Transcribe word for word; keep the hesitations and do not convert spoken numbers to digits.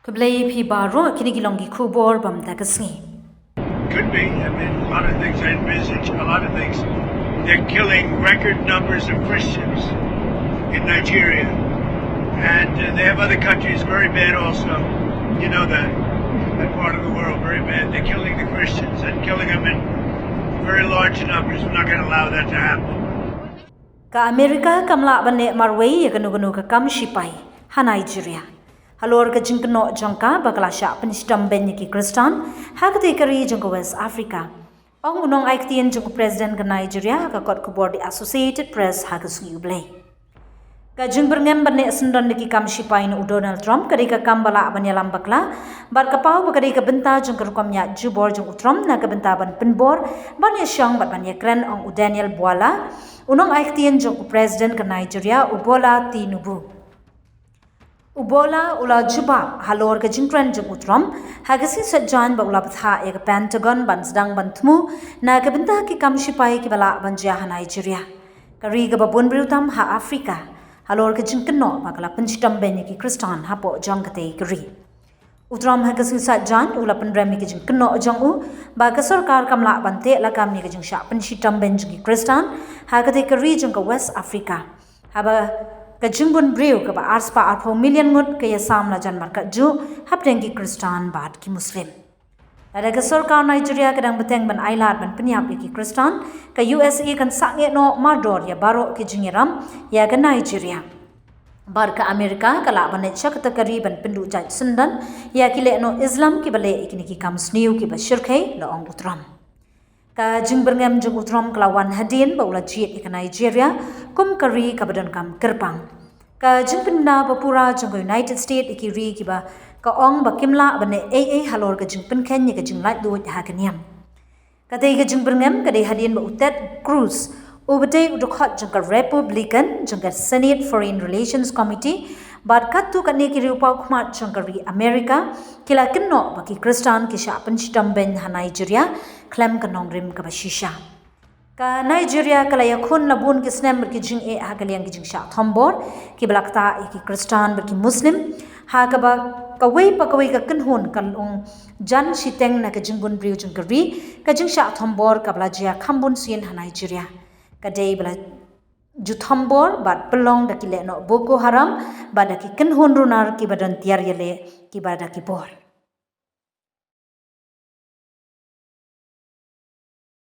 Khublei phi baroh, kine ki long ki khubor ba mynta ka sngi. Could be. I mean, a lot of things I envisage, a lot of things. They're killing record numbers of Christians in Nigeria. And uh, they have other countries very bad also. You know that. That part of the world, very bad. They're killing the Christians and killing them in very large numbers. We're not going to allow that to happen. Ka Amerika kam lah ban leh marwei ïa kano kano ka kam shipai ha Nigeria halor ka jingkynnoh jong ka ba ka la shah pynshitom beiñ ïa ki Khristan ha katei ka ri jong ka West Africa. Ong u nongai ktien jong u President ka Nigeria ha ka kot khubor The Associated Press ha ka sngi U Blei. Ka jingbyrngem ban leh syndon da ki kam shipai na u Donald Trump ka dei ka kam ba lah ban ïalam bakla bad ka paw ba ka dei ka bynta jong ka rukom ïaid jubor jong u Trump na ka bynta ban pynbor, ban ïashong bad ban ïakren, ong u Daniel Bwala, u nongai ktien jong u President ka Nigeria u Bola Tinubu. U Bola u la jubab halor ka jingkren jong u Trump ha ka sngi Saitjaiñ ba u la bthah ïa ka Pentagon ban sdang ban thmu na ka bynta ki kam shipai kiba lah ban jia ha Nigeria, ka ri kaba bun briew tam ha Africa, halor ka jingkynnoh ba ka la pynshitom beiñ ïa ki Khristan hapoh jong katei ka ri. U Trump ha ka sngi Saitjaiñ u la pynrem ïa ka jingkynnoh jong u ba ka sorkar kam lah ban teh lakam ïa ka jingshah pynshitom beiñ jong ki Khristan ha katei ka ri jong ka West Africa, haba ka jingbun briew kaba arspah arphew million ngut ka ïasam la jan markat juh hapdeng ki Khristan bad ki Muslim. Lada ka sorkar Nigeria ka dang bteng ban ailad ban pynïap ïa ki Khristan, ka U S A kan sangeh noh mardor ïa baroh ki jingïaram ïa ka Nigeria. Bad ka Amerika ka lah ban leit sha kata ka ri ban pynduh jait syndon ïa ki lehnoh Islam kiba leh ïa kine ki kam sniew kiba shyrkhei, la ong u Trump. Ka jingbyrngem jong u Trump ka la wan hadien ba u la jied ïa ka Nigeria kum ka ri kaba donkam kyrpang. Ka jingpynda ba pura jong ka United States ïa ki ri kiba ka ong ba kim lah ban leh ei ei halor ka jingpynkheiñ ïa ka jinglaitluid ha ka niam. Katei ka jingbyrngem ka dei hadien ba u Ted Cruz, uba dei u dkhot jong ka Republican jong ka Senate Foreign Relations Committee, bad katto katne ki riewpawkhmat jong ka ri Amerika, ki la kynnoh ba ki Khristan ki shah pynshitom beiñ ha Nigeria khlem ka nongrim kaba shisha. Ka Nigeria ka la ïakhun la bun ki snem bad ki jingeh ha ka liang ki jingshah thombor kiba la ktah ïa ki Khristan bad ki Muslim, ha kaba kawei pa kawei ka kynhun ka long jan shiteng na ka jingbun briew jong ka ri, ka jingshah thombor kaba la jia kham bun sien ha Nigeria ka dei ba la ju thombor bad pynlong da ki lehnoh Boko Haram bad da ki kynhun runar kiba don tiar ïaleh kiba da ki bor.